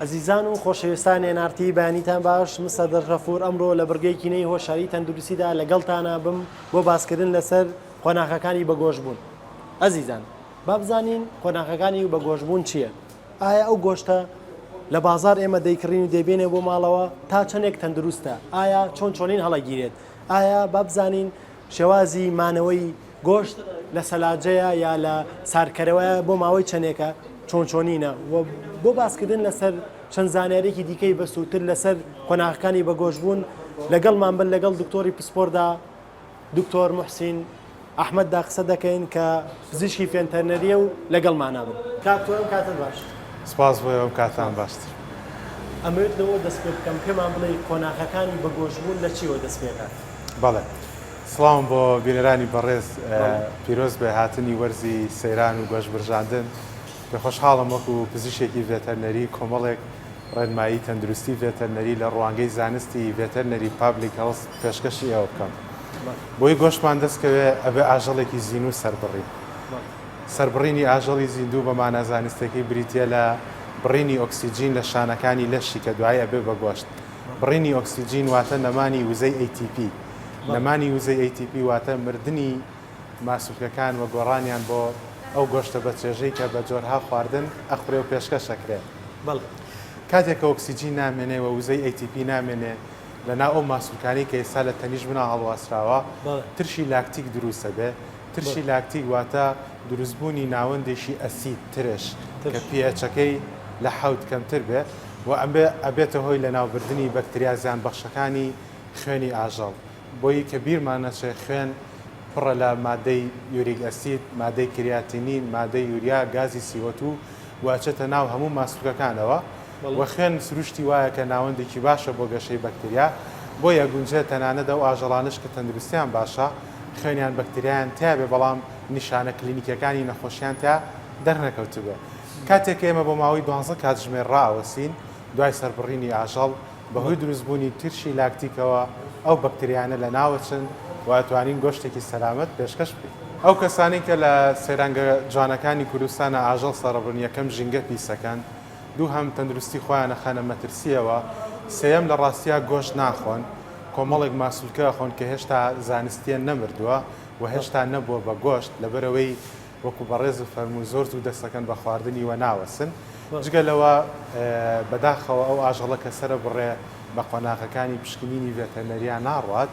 ئەزیزان و خۆشەویستانی NRT بەیانیتان باش من سەردار غەفور ئەمڕۆ لە بڕگەیەکی نوێی هۆشیاری تەندروستیدا لەگەڵتانا بم بۆ باسکردن لەسەر قۆناغەکانی بەگۆشتبوون ئەزیزان با بزانین قۆناغەکانی بەگۆشتبوون چییە ئایا ئەو گۆشتە لە بازار ئێمە دەیکڕین و دەیبێنێ بۆ ماڵەوە تا چەندێک تەندروستە ئایا چۆن چۆنین هەڵەگیرێت ئایا با بزانین شێوازی مانەوەی گۆشت لە سەلاجەیە یا لە ساردکەرەوەیە بۆ ماوەی چەندێکە چۆن چۆنینە و بۆ باسکردن لەسەر چەند زانیاریی دیکەی بەسوودتر لەسەر قۆناغەکانی بەگۆشتبوون لەگەڵمان بن لەگەڵ دکتۆری پسپۆردا دکتۆر موحسین ئەحمەددا قسە دەکەین کە پزیشکی فێنتەرنەریە و لەگەڵمانا بن. کاک تۆ ئەم کاتەت باش. سپاس بۆ ئێوە ئەم کاتان باشتر. ئەمەوێت لەوە دەست پێ بکەم پێمان بڵێی قۆناغەکانی بەگۆشتبوون لە چیەوە دەست پێکات؟ بەڵێ. سڵاوم بۆ بینەرانی بەڕێز پیرۆز بێ هاتنی وەرزی سەیران و گۆشت برژاندن پێ خۆشحاڵم وەکو پزیشێکی ڤێتەرنەری کۆمەڵێک ڕێنمایی تەندروستی ڤێتەرنەری لە ڕوانگەی زانستی veterinary public health پێشکەشی ئێوە بکەم. بۆی گۆشتمان دەست کەوێ ئەبێ ئاژەڵێکی زینوو سەربڕین. سەربڕینی ئاژەڵی زیندوو بە مانا زانستیەکەی بریتیە لە بڕینی ئۆکسجین لە شانەکانی لەشی کە دوایی ئەبێ بە گۆشت. بڕینی ئۆکسجین واتە نەمانی وزەی ATP. نەمانی وزەی ATP واتە مردنی ماسولکەکان و گۆڕانیان بۆ ئەو گۆشتە بەچێژەی کە بە جۆرها خواردن ئەخورێ و پێشکەش ئەکرێ. کاتێک کە ئۆکسجین نامێنێ و وزەی ATP نامێنێ لە ناو ئەو ماسولکانەی کە ئێستا لە تەنیشت منا هەڵواسراوە ترشی لاکتیک دروست ئەبێ. ترشی لاکتیک واتە دروستبوونی ناوەندێکی ئەسید، ترش، کە pH ەکەی لە حەوت کەمتر بێ و ئەمە ئەبێتە هۆی لەناوبردنی بەکتریا زیانبەخشەکانی خوێنی ئاژەڵ. بۆی کە بیرمان نەچێ خوێن پڕە لە مادەی uric acid، مادەی کریاتینین، مادەی یوریا، گازی CO2 و ئەچێتە ناو هەموو ماسولکەکانەوە و خوێن سروشتی وایە کە ناوەندێکی باشە بۆ گەشەی بەکتریا، بۆیە ئەگونجێ تەنانەت ئەو ئاژەڵانەش کە تەندروستیان باشە خوێنیان بەکتریایان تیابێ بەڵام نیشانە کلینیکیەکانی نەخۆشیان تیا دەرنەکەوتبێ. کاتێک کە ئێمە بۆ ماوەی دوانزە کاتژمێر ڕائەوەسین دوای سەربڕینی ئاژەڵ، بەهۆی دروستبوونی ترشی لاکتیکەوە ئەو بەکتریایانە لەناوەچن و ئەتوانین گۆشتێکی سەلامەت پێشکەش بکەین. ئەو کەسانەی کە لە سەیرانگە جوانەکانی کوردستانا ئاژەڵ سەرەبڕن یەکەم ژینگە پیسەکەن، دووهەم تەندروستی خۆیان ئەخەنە مەترسییەوە، سێیەم لە ڕاستیا گۆشت ناخۆن، کۆمەڵێک ماسولکە ئەخۆن کە هێشتا زانستییە نەمردووە و هێشتا نەبووە بە گۆشت لەبەرئەوەی وەکو بەڕێزت فەرموو زۆر زوو دەستەکەن بە خواردنی وە ناوەسن جگە لەوە بەداخەوە ئەو ئاژەڵە کە سەرە بڕێ بە قۆناغەکانی پشکنینی ڤێتەرنەریا ناڕوات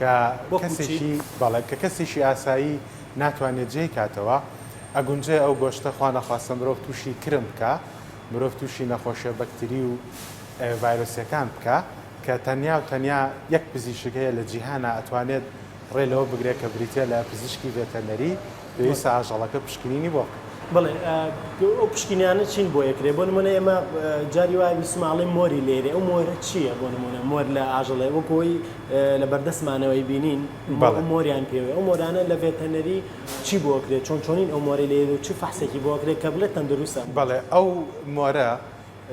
کە کەسێکی بەڵێ کە کەسێکی ئاسایی ناتوانێت جێی کاتەوە ئەگونجێ ئەو گۆشتە خوا نەخواستە مرۆڤ تووشی کرم بکا مرۆڤ تووشی نەخۆشیە بەکتری و ڤایرۆسیەکان بکا کە تەنیا و تەنیا یەک پزیشک هەیە لە جیهانا ئەتوانێت ڕێ لەوە بگرێت کە بریتیە لە پزیشکی ڤێتەرنەری، پێویستە ئاژەڵەکە پشکنینی بۆ بکات. بەڵێ ئەو پشکینانە چین بۆ ئەکرێ؟ بۆ نمونە ئێمە جاری وایە بیستمە ئەڵێن مۆری لێرێ ئەو مۆرە چییە؟ بۆ نمونە مۆر لە ئاژەڵێ وەکو ئەوەی لە بەردەستمانەوەی بینین مۆریان پێوەیە ئەو مۆرانە لە ڤێتەرنەری چی بۆ ئەکرێ؟ چۆن چۆنین ئەو مۆرەی لێرێ و چ فەحسێکی بۆ ئەکرێ کە بڵێ تەندروستە؟ بەڵێ ئەو مۆرە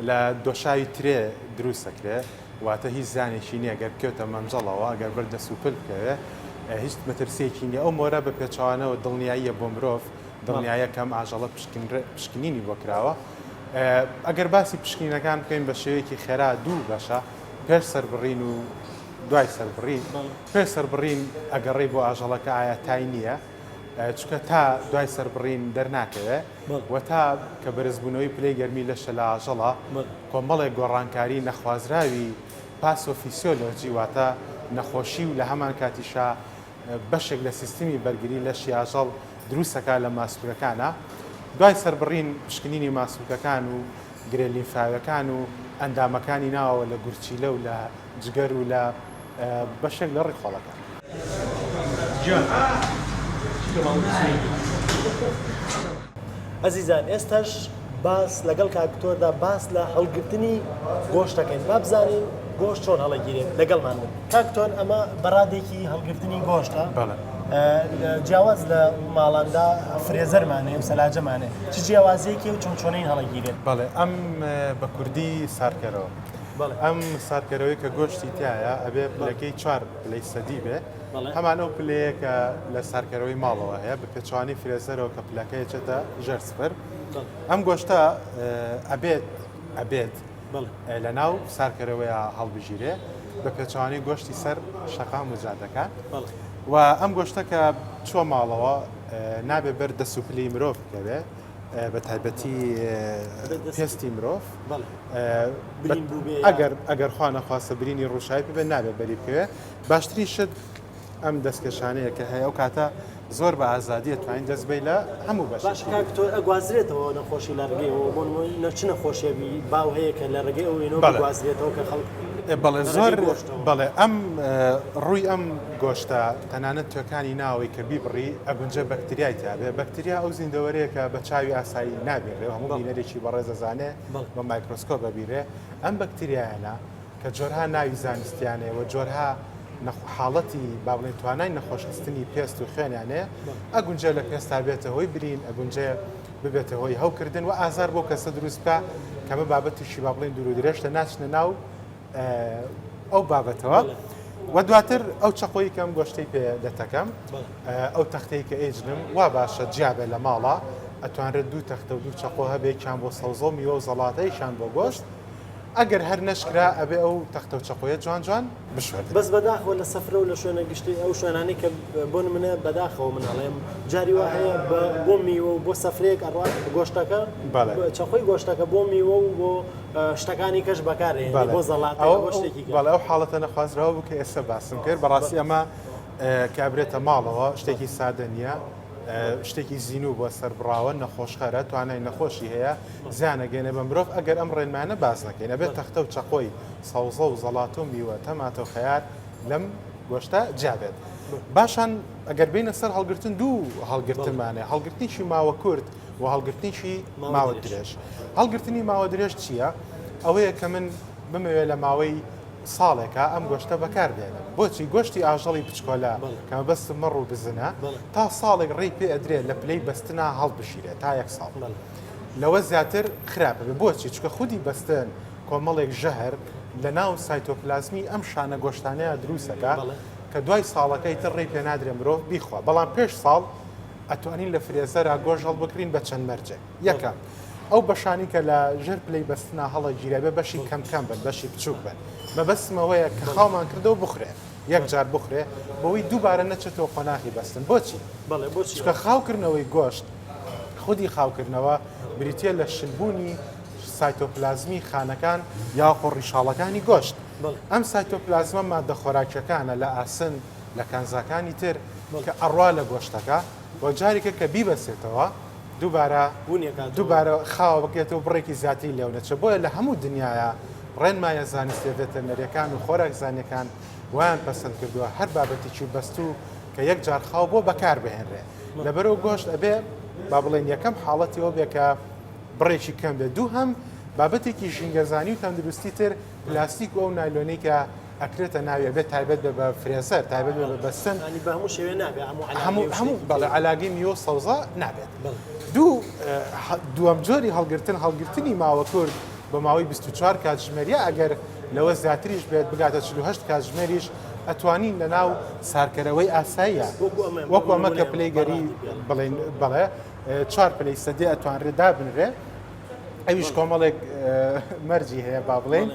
لە دۆشاوی ترێ دروست ئەکرێ واتە هیچ زیانێکی نیە گەر بکەوێتە مەنجەڵەوە گەر بەر دەس و پل بکەوێ هیچ مەترسیەکی نیە ئەو مۆرە بە پێچەوانەوە دڵنیاییە بۆ مرۆڤ دڵنیایە کە ئەم ئاژەڵە پشکنینی بۆ کراوە ئەگەر باسی پشکنینەکان بکەین بە شێوەیەکی خێرا دوو بەشە پێش سەربڕین و دوای سەربڕین پێش سەربڕین ئەگەڕێی بۆ ئاژەڵەکە ئایا تای نییە چونکە تا دوای سەربڕین دەرناکەوێ و تا کە بەرزبوونەوەی پلەی گەرمی لەشە لە ئاژەڵە کۆمەڵێک گۆڕانکاری نەخوازراوی پاسۆفیسیۆلۆجی واتە نەخۆشی و لە هەمان کاتیشا بەشێک لە سیستمی بەرگری لەشی ئاژەڵ دروستەکا لە ماسولکەکانا دوای سەربڕین پشکنینی ماسولکەکان و گرێ لیمفاوێکان و ئەندامەکانی ناوەوە لە گورچیلە و لە جگەر و لە بەشێک لە ڕیخۆڵەکان. ئەزیزان ئێستاش باس لەگەڵ کاک دکتۆردا باس لە هەڵگرتنی گۆشت دەکەین با بزانین گۆشت چۆن هەڵەگیرێت لەگەڵمان بن کاک دکتۆر ئەمە بەڕادێکی هەڵگرتنی گۆشتە جیاواز لە ماڵاندا freezer مان هەیە و سەلاجەمان هەیە چ جیاوازیەکی و چۆن چۆنین هەڵەگیرێت؟ بەڵێ ئەم بە کوردی سارکەرەوە ئەم ساردکەرەوەی کە گۆشتی تایە ئەبێ پلەکەی چوار پلەی سەدی بێ هەمان ئەو پلەیە کە لە سارکەرەوەی ماڵەوە هەیە بە پێچوانی freezer ەوە کە پلەکە یەچێتە ژێر سفر ئەم گۆشتە ئەبێت ئەبێت. لە ناو سارکەرەوەیە هەڵبگیرێ بە پێچەوانەی گۆشتی سەر شەقام و جادەکان و ئەم گۆشتە کە چوە ماڵەوە نابێ بەر دەس و پلی مرۆڤ بکەوێ بە تایبەتی پێستی مرۆڤ ئەگەر ئەگەر خوا نەخواستە برینی ڕوشایی بێ نابێ بەری بکەوێ باشترین شت ئەم دەستکێشانەیە کە هەیە ئەو کاتە زۆر بە ئازادی ئەتوانین دەست بەی لە هەموو بەشێکی. باشە کاک تۆ ئەگوازرێتەوە نەخۆشی لە ڕگەی ئەوە بۆ نموونە چ نەخۆشیەکی باو هەیە کە لە ڕگەی ئەو وێنەوە بگوازرێتەوە کە خەڵک بەڵێ زۆر بەڵێ ئەم ڕووی ئەم گۆشتە تەنانەت توێکانی ناوەی کە بیبڕی ئەگونجێ بەکتریای تیابێ بەکتریا ئەو زیندەوەرەیە کە بە چاوی ئاسایی نابینرێ هەموو بینەرێکی بەڕێز ئەزانێ بە مایکرۆسکۆپ ئەبینرێ ئەم بەکتریایانە کە جۆرها ناوی زانستیان هەیە و جۆرها حاڵەتی با بڵێین توانای نەخۆشخستنی پێست و خوێنیان هەیە، ئەگونجێ لە پێستا بێتە هۆی برین، ئەگونجێ ببێتە هۆی هەوکردن و ئازار بۆ کەسە دروست بکا کە ئەمە بابەتێکی با بڵێین دوور و درێژتە ناچنە ناو ئەو بابەتەوە. و دواتر ئەو چەقۆی کەم گۆشتەی پێ دەتەکەم ئەو تەختەی کە ئێجنم وا باشە جیابێ لە ماڵە ئەتوانرێت دوو تەختە و دوو چەقۆ هەبێ کیان بۆ سەوزە و میوە و زەڵاتەیشان بۆ گۆشت ئەگەر هەر نەشکرا ئەبێ ئەو تەختە و چەقۆیە جوان جوان بشۆردرێ. بەس بەداخەوە لە سەفرە و لە شوێنە گشتی ئەو شوێنانەی کە بۆ نمونە بەداخەوە من ئەڵێم جاری وا هەیە بە بۆ میوە و بۆ سەفرەیەک ئەڕوات گۆشتەکە بەڵێ. چەقۆی گۆشتەکە بۆ میوە و بۆ شتەکانی کەش بەکار ئەهێنێ بەڵێ بۆ زەڵاتە ئەو بۆ شتێکی کە. بەڵێ ئەو حاڵەتە نەخوازراوە بوو کە ئێستا باسم کرد بەڕاستی ئەمە کە ئەبرێتە ماڵەوە شتێکی سادە نییە. شتێکی زینوو بووە سەربڕاوە نەخۆشخەرە توانای نەخۆشی هەیە زیان ئەگەیەنێ بە مرۆڤ ئەگەر ئەم ڕێنمایانە باس نەکەین ئەبێت تەختە و چەقۆی سەوزە و زەڵاتە و میوە تەماتە و خەیار لەم گۆشتە جیا بێت باشان ئەگەر بینە سەر هەڵگرتن دوو هەڵگرتنمانێ هەڵگرتنیی ماوە کورت و هەڵگرتنیی ماوە درێژ هەڵگرتنی ماوە درێژ چییە؟ ئەوەیە کە من بمەوێ لە ماوەی ساڵێکە ئەم گۆشتە بەکار بێنم. بۆچی گۆشتی ئاژەڵی بچکۆلە کە مەبەستم مەڕ و بزنە تا ساڵێک ڕێی پێ ئەدرێ لە پلەی بەستنا هەڵبژیرێ تا یەک ساڵ لەوە زیاتر خراپە بێ بۆچی چونکە خودی بەستن کۆمەڵێک ژەهر لە ناو سایتۆپلازمی ئەم شانە گۆشتانەیە دروستەکە کە دوای ساڵەکەی تر ڕێی پێ نادرێ مرۆڤ بیخوا بەڵام پێش ساڵ ئەتوانین لە فرێزەرا گۆشت هەڵبکرین بە چەند مەرجێک یەکەم، ئەو بەشانەی کە لە ژێر پلەی بەستنا هەڵەگیرا بێ بەشی کەم کەم بن، بەشی بچووک بن. مەبەستم ئەوەیە کە خاومان کردەوە بخورێ، یەک جار بخورێ، بەوەی دووبارە نەچێتەوە قۆناغی بەستن. بۆچی؟ بەڵێ بۆچی؟ چونکە خاوکردنەوەی گۆشت، خودی خاوکردنەوە بریتییە لە شلبوونی سایتۆپلازمی خانەکان یاخۆ ڕیشاڵەکانی گۆشت. ئەم سایتۆپلازمە ماددە خۆراکییەکانە لە ئاسن، لە کانزاکانی تر کە ئەڕوا لە گۆشتەکە و جارێکە کە بیبەسێتەوە، دووبارە دووبارە خاوە بکرێتەوە بڕێکی زیاتری لێو نەچێت بۆیە لە هەموو دنیاە ڕێنمایە زانستیە ڤێتەرنەریەکان و خۆراک زانیەکان وایان پەسەند کردووە هەر بابەتێکی بەستوو کە یەک جار خاو بۆ بەکار بهێنرێ لەبەرەوە گۆشت ئەبێ با بڵێن یەکەم حاڵەتی ئەوە بێ کە بڕێکی کەم بێت دووهەم بابەتێکی ژینگەزانی و تەندروستی تر پلاستیک و ئەو نایلۆنەی کە ئەکرێتە ناوی ئەبێت تایبەت بێ بە فرێزەر تایبەت بێ بە بەستن یانی بە هەموو شێوەیە نابێ هەموو عەلاگەی هەموو و هەموو شتێکی بەڵێ تر. عەلاگەی میوە و سەوزە نابێت بەڵێ. دوو دووەم جۆری هەڵگرتن هەڵگرتنی ماوە کورت بۆ ماوەی 24 کاتژمێر یا ئەگەر لەوە زیاتریش بێت بگاتە 48 کاتژمێریش ئەتوانین لە ناو سارکەرەوەی ئاساییە وەکو ئەمە وەکو ئەمە کە نمونەیە پلەی گەری بەڕادی بێڵێ. بڵێن بەڵێ چوار پلەی سەدی ئەتوانرێت دابنرێ ئەویش کۆمەڵێک مەرجی هەیە با بڵێین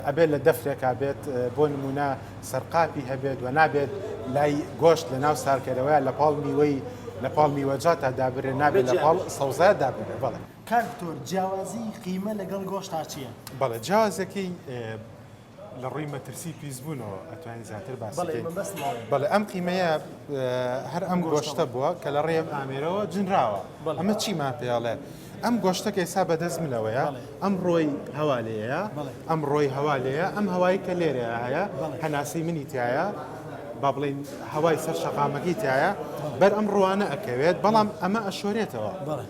ئەبێت لە دەفرێکا بێت بۆ نمونە سەرقاپی هەبێت و نابێت لای گۆشت لە ناو سارکەرەوەیە لە پاڵ میوەی لە پاڵ میوەجاتا دابرێ نابێت لە پاڵ سەوزە دابرێ بەڵێ. کاک دکتۆر جیاوازی قیمە لەگەڵ گۆشتا چیە؟ بەڵێ جیاوازەکەی لە ڕووی مەترسی پیسبوونەوە ئەتوانین زیاتر باسی بەڵێ بکەین. مەبەستم ئەوەیە. بەڵێ ئەم قیمەیە هەر ئەم گۆشتە بووە کە لە ڕێی ئەم ئامێرەوە جنراوە. بەڵێ. ئەمە چیمان پێ ئەڵێ؟ ئەم گۆشتە کە ئێستا بەدەست منەوەیە، بەڵێ. ئەم ڕۆی هەوا لێیە، بەڵێ. ئەم ڕۆی هەوا لێیە، ئەم هەوای کە لێرەیە هەیە، بەڵێ. هەناسەی منی تیایە، با بڵێین هەوای سەر شەقامەکەی تیایە، بەر ئەم ڕۆوانە ئەکەوێت، بەڵام ئەمە ئەشۆرێتەوە. بەڵێ.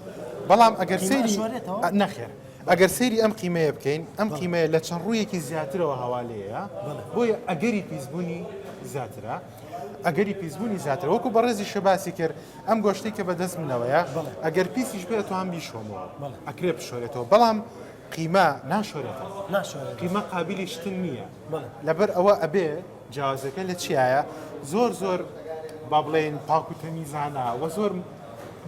بەڵام ئەگەر قیمە سەیری ئەشۆرێتەوە؟ نەخێر. ئەگەر سەیری ئەم قیمەیە بکەین، ئەم قیمەیە لە چەند ڕوویەکی زیاترەوە هەوا لێیە، بۆیە ئەگەری پیسبوونی زیاترە. ئەگەری پیسبوونی زیاترە. وەکو بەڕێزیشە باسی کرد، ئەم گۆشتەی کە بەدەست منەوەیە، ئەگەر پیسیش بێت ئەتوانم بیشۆمەوە، ئەکرێ بشۆرێتەوە، بەڵام قیمە ناشۆرێتەوە. قیمە قابیلی شتن نییە. لەبەر ئەوە ئەبێ جیاوازەکە لە چیایە؟ زۆر زۆر با بڵێین پاک و تەمیزانە و زۆر.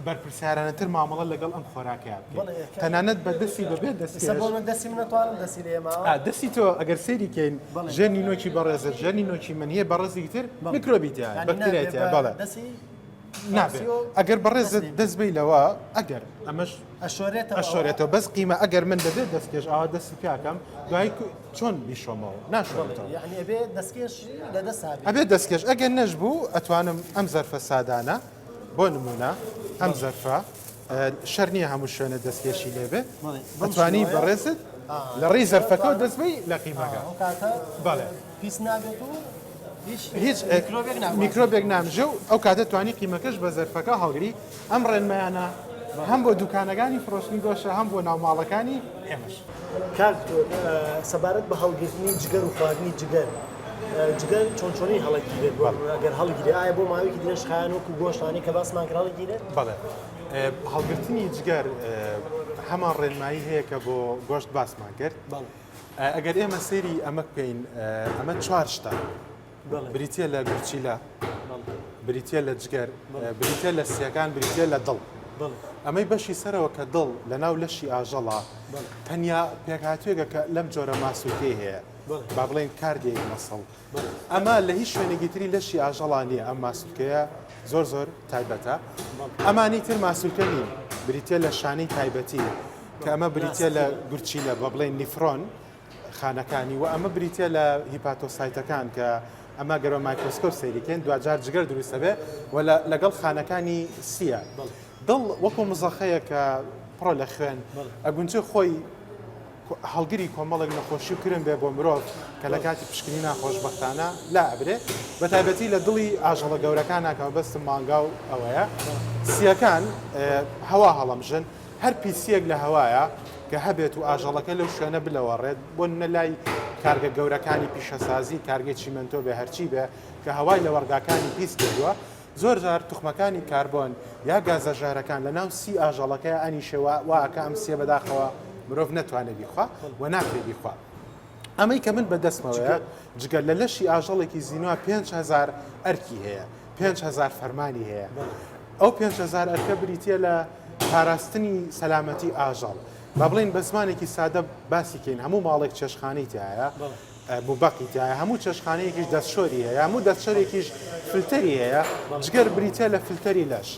بەرپرسیارانەتر مامەڵە لەگەڵ ئەم خۆراکەیا بکەین تەنانەت بە دەستی بەبێ دەستکێش. ئیسە بۆ من دەستی من نەتوانم دەستی لێ ماوە. ئا دەستی تۆ ئەگەر سەیری کەین ژێر نینۆکی بەڕێزت ژێر نینۆکی من هەیە بەڕێزێکی تر میکرۆبی تیایە بەکتریای تیایە بەڵێ. دەستی نابێ ئەگەر بەڕێزت دەست بەی لەوە ئەگەر ئەمەش ئەشۆرێتەوە ئەشۆرێتەوە بەس قیمە ئەگەر من بەبێ دەستکێش ئاوا دەستی پیاکەم دوای چۆن بیشۆمەوە ناشۆرێتەوە یعنی ئەبێ دەستکێش لە دەست هابێ ئەبێ دەستکێش ئەگەر نەشبوو ئەتوانم ئەم زەرفە سادانە بۆ نمونە ئەم زەرفە شەر نییە هەموو شوێنە دەستکێشی لێبێ ئەتوانی بەڕێزت لە ڕێی زەرفەکەەوە دەست بی لە قیمەکە بەڵێ پیس نابێت و هیچ میکرۆبێک نامژێ و ئەو کاتە توانی قیمەکەش بە زەرفەکە هەڵگری ئەم ڕێنمایانە هەم بۆ دوکانەکانی فرۆشتنی گۆشە هەم بۆ ناوماڵەکانی ئێمەش. کاک دکتۆر سەبارەت بە هەڵگرتنی جگەر و خواردنی جگەر جگەر چۆن چۆنی هەڵەگیرێت بۆ ئەگەر هەڵگیرێت ئایا بۆ ماوەیەکی درێژخایەن وەکو گۆشتانی کە باسمان کرد هەڵگیرێت؟ بەڵێ هەڵگرتنی جگەر هەمان ڕێنمایی هەیە کە بۆ گۆشت باسمان کرد. ئەگەر ئێمە سەیری ئەمە بکەین ئەمە چوار شتە بریتە لە گورچیلە بریتە لە جگەر بریتە لە سیەکان بریتە لە دڵ ئەمەی بەشی سەرەوە کە دڵ لە ناو لەشی ئاژەڵە تەنیا پێکهاتوێکە کە لەم جۆرە ماسولکەی هەیە با بڵێن cardiac muscle ئەمە لە هیچ شوێنێکی تری لەشی ئاژەڵا نییە ئەم ماسولکەیە زۆر زۆر تایبەتە ئەمانی تر ماسولکە نین بریتە لە شانەی تایبەتی کە ئەمە بریتیە لە گورچیلە بە بڵێن نیفرۆن خانەکانی و ئەمە بریتیە لە hepatocyte ەکان کە ئەمە گەر بە مایکرۆسکۆپ سەیریکەین دواجار جگەر دروستە بێ و لەگەڵ خانەکانی سیە دڵ وەکو مزەخەیە کە پڕە لە خوێن ئەگونجێ خۆی هەڵگری کۆمەڵێک نەخۆشی و کرم بێ بۆ مرۆڤ کە لە کاتی پشکنی ناخۆشببختانە لا ئەبرێ بە تایبەتی لە دڵی ئاژەڵە گەورەکانە کە مەبەستم مانگا و ئەوەیە سیەکان هەوا هەڵەمژن هەر پیسییەک لە هەوایە کە هەبێت و ئاژەڵەکە لەو شوێنە بلەوەڕێت، بۆ نمونە لای کارگە گەورەکانی پیشەسازی، کارگەی چیمەنتۆ بێ هەرچی بێ، کە هەوای لەوەڕگاکانی پیس کردووە، زۆر جار توخمەکانی کاربۆن یا گازە ژەهرەکان لە ناو سی ئاژەڵەکەیا ئەنیشێ و وا ئەکا ئەم سییە بەداخەوە مرۆڤ نەتوانێ بیخوا و ناکرێ بیخوا. ئەمەی کە من بە دەستمەوەیە جگەر لە لەشی ئاژەڵێکی زینوە 5000 ئەرکی هەیە 5000 فەرمانی هەیە ئەو 5000 ئەرکە بریتە لە پاراستنی سەلامەتی ئاژەڵ با بڵین بە زمانێکی سادە باسی کەین هەموو ماڵێک چێشخانەی تایە مبەقی تایە هەموو چێشخانەیەکیش دەستشۆری هەیە هەموو دەستشۆرێکیش فلتەری هەیە جگەر بریتە لە فلتەری لەش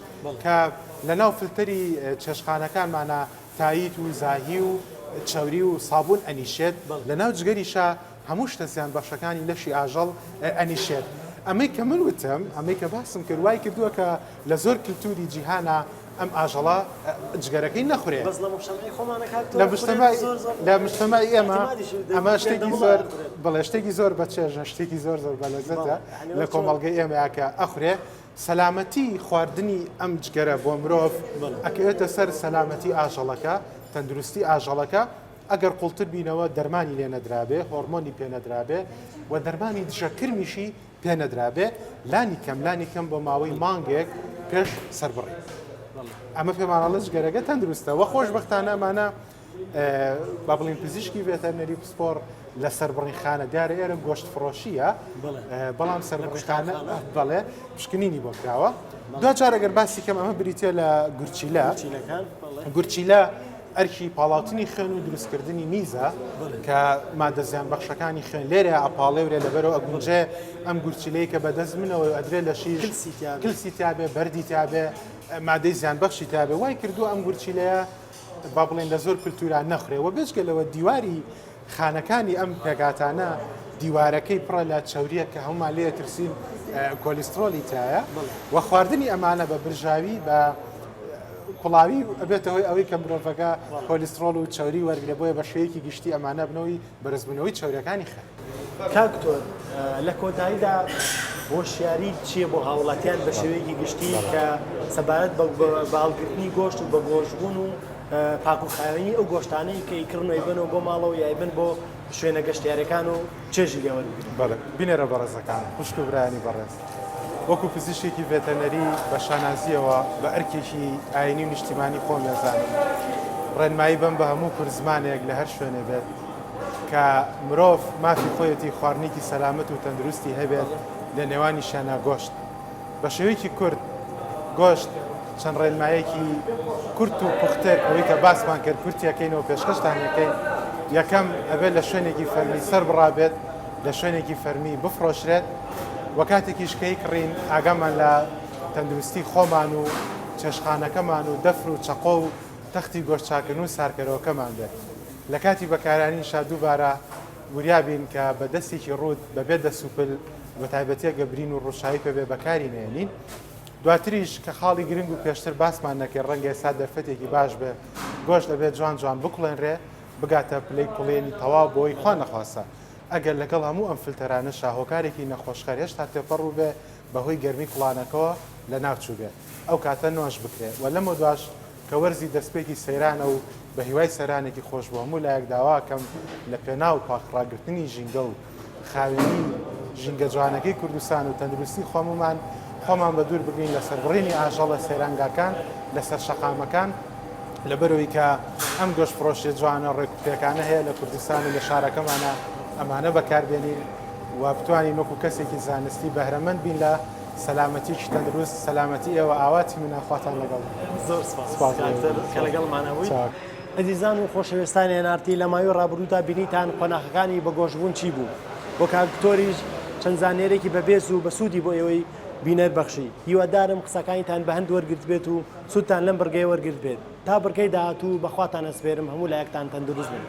کە لە ناو فلتەری چێشخانەکانمانە تایت و زاهی و چەوری و سابوون ئەنیشێت، لەناو جگەریشا هەموو شتە زیانبەخشەکانی لەشی ئاژەڵ ئەنیشێت. ئەمەی کە من وتم، ئەمەی کە باسم کرد وای کردووە کە لە زۆر کلتوری جیهانا ئەم ئاژەڵە جگەرەکەی نەخورێ. بەس لە موجتەمەعی خۆمانە کاک تۆ لە ئەخورێت موجتەمەعی زۆر زۆر لە موجتەمەعی ئێمە ئیعتیمادیش ئەمە دەبوو شتێکی دەمڵ زۆر ئەخورێت. بەڵێ شتێکی زۆر بەچێژە، شتێکی زۆر زۆر بەلەزەتە بەڵێ یانی لە وەک چۆن کۆمەڵگەی ئێمەیا کە ئەخورێ. سەلامەتی خواردنی ئەم جگەرە بۆ مرۆڤ ئەکەوێتە سەر سەلامەتی ئاژەڵەکە، تەندروستی ئاژەڵەکە، ئەگەر قوڵتر بینەوە دەرمانی لێ نەدرابێ، هۆڕمۆنی پێ نەدرابێ و دەرمانی دژە کرمیشی پێ نەدرابێ، لانی کەم لانی کەم بۆ ماوەی مانگێک پێش سەربڕین. ئەمە پێمان ئەڵێ جگەرەکە تەندروستە وە خۆشبەختانە ئەمانە با بڵین پزیشکی ڤێتەرنەری پسپۆڕ لە سەربڕینخانە دیارە ئێرە گۆشت فڕۆشیە بەڵام سەربڕینخانە بەڵێ پشکنینی بۆ کراوە دوجار ئەگەر باسی کەم ئەمە بریتە لە گورچیلە گورچیلە ئەرکی پاڵاوتنی خوێن و دروستکردنی میزە کە مادە زیان بەخشەکانی خوێن لێرە ئەپاڵێورێ لەبەرەوە ئەگونجێ ئەم گورچیلەی کە بەدەست منەوە ئەدرێ لە شیش کلسی تیاابێ بەردی تیاابێ مادەی زیان بەخشی تیاابێ وای کردووە ئەم گورچیلەیە با بڵێین لە زۆر کلتورا نەخورێ و بێجگە لەوە دیواری خانەکانی ئەم پێکهاتانە دیوارەکەی پڕە لە چەوریە کە هەمومان لێ ترسین کۆلیسترۆلی تایە و خواردنی ئەمانە بە برژاوی بە کوڵاوی ئەبێتە هۆی ئەوەی کە مرۆڤەکە کۆلیسترۆڵ و چەوری وەرگێ بۆیە بە شێوەیەکی گشتی ئەمانە بنەوەی بەرزبوونەوەی چەوریەکانی خوێن. کاک دکتۆر لە کۆتاییدا هۆشیاریت چییە بۆ هاوڵاتیان بە شێوەیەکی گشتی کە سەبارەت بە هەڵگرتنی گۆشت و بە گۆشتبوون و پاک و خاوێنی ئەو گۆشتانەی کە ئیکڕن و ئەیبەنەوە بۆ ماڵەوە یا ئەیبەن بۆ شوێنە گەشتیارەکان و چێژی لێ وەربگرن؟ بەڵێ بینەرە بەڕێزەکان، خوشک و برایانی بەڕێز، وەکو پزیشکێکی ڤێتەرنەری بە شانازییەوە بە ئەرکێکی ئایینی و نیشتیمانی خۆم دەزانم ڕێنمایی بەم بە هەموو کوردزمانێک لە هەر شوێنێ بێت کە مرۆڤ مافی خۆیەتی خواردنێکی سەلامەت و تەندروستی هەبێت لە نێوانیشیانا گۆشت. بە شێوەیەکی کورت گۆشت. چەند ڕێنمایەکی کورت و پوختر ئەوەی کە باسمان کرد کورتیەکەینەوە پێشکەشتان یەکەین یەکەم ئەبێت لە شوێنێکی فەرمی سەر بڕابێت لە شوێنێکی فەرمی بفرۆشرێت و کاتێکیش کەی کڕین ئاگامان لە تەندروستی خۆمان و چێشخانەکەمان و دەفر و چەقۆ و تەختی گۆشت چاکردن و سارکەرەوەکەمان بێت لە کاتی بەکارانینشا دووبارە وریا بین کە بە دەستێکی ڕووت بەبێ دەسوپل بە تایبەتی ئەگەر برین و ڕووشایی پێ بێ بەکاری نەیەنین. دواتریش کە خاڵی گرنگ و پێشتر باسمان نەکرد ڕەنگە ئێستا دەرفەتێکی باش بێ گۆشت ئەبێ جوان جوان بکوڵێنرێ بگاتە پلەی کوڵێنی تەواو بۆی خوا نەخواستە ئەگەر لەگەڵ هەموو ئەم فلتەرانەشا هۆکارێکی نەخۆشخەر هێشتا تێپەڕ بووبێ بەهۆی گەرمی کوڵانەکەوە لەناو چووبێ ئەو کاتە نۆش بکرێ و لەمەودواش کە وەرزی دەستپێکی سەیرانە و بە هیوای سەرانێکی خۆش بۆ هەموو لایەک داواکەم لە پێناو پاک ڕاگرتنی ژینگە و خاوێنی ژینگە جوانەکەی کوردستان و تەندروستی خۆممان خۆمان بە دوور بگرین لە سەربڕینی ئاژەڵ لە سەیرانگاکان لەسەر شەقامەکان لەبەرەوەی کە ئەم گۆشت فرۆشیە جوانە ڕێک و پێکانە هەیە لە کوردستان و لە شارەکەمانە ئەمانە بەکاربێنین و بتوانین وەکو کەسێکی زانستی بەهرەمەند بین لە سەلامەتیی تەندروست سەلامەتی ئێوە ئاواتی منە خواتان لەگەڵ. زۆر سپاس کاک دکتۆر کە لەگەڵمانە بوویت. ئەزیزان و خۆشەوێستانی NRT لە ماوەی ڕابردوودا بینیتان قۆناخەکانی بەگۆشبوون چی بوو و کاک دکتۆریش چەند زانیاریەکی بەبێز و بەسوودی بۆ ئێوەی بینەر بەخشی. هیوادارم قسەکانیتان بە هەند وەرگرتبێت و سوودتان لەم بڕگەیە وەرگرتبێت. تا بڕگەی داهاتوو بە خواتان ئەسپێرم هەموو لایەکتان تەندروست بن.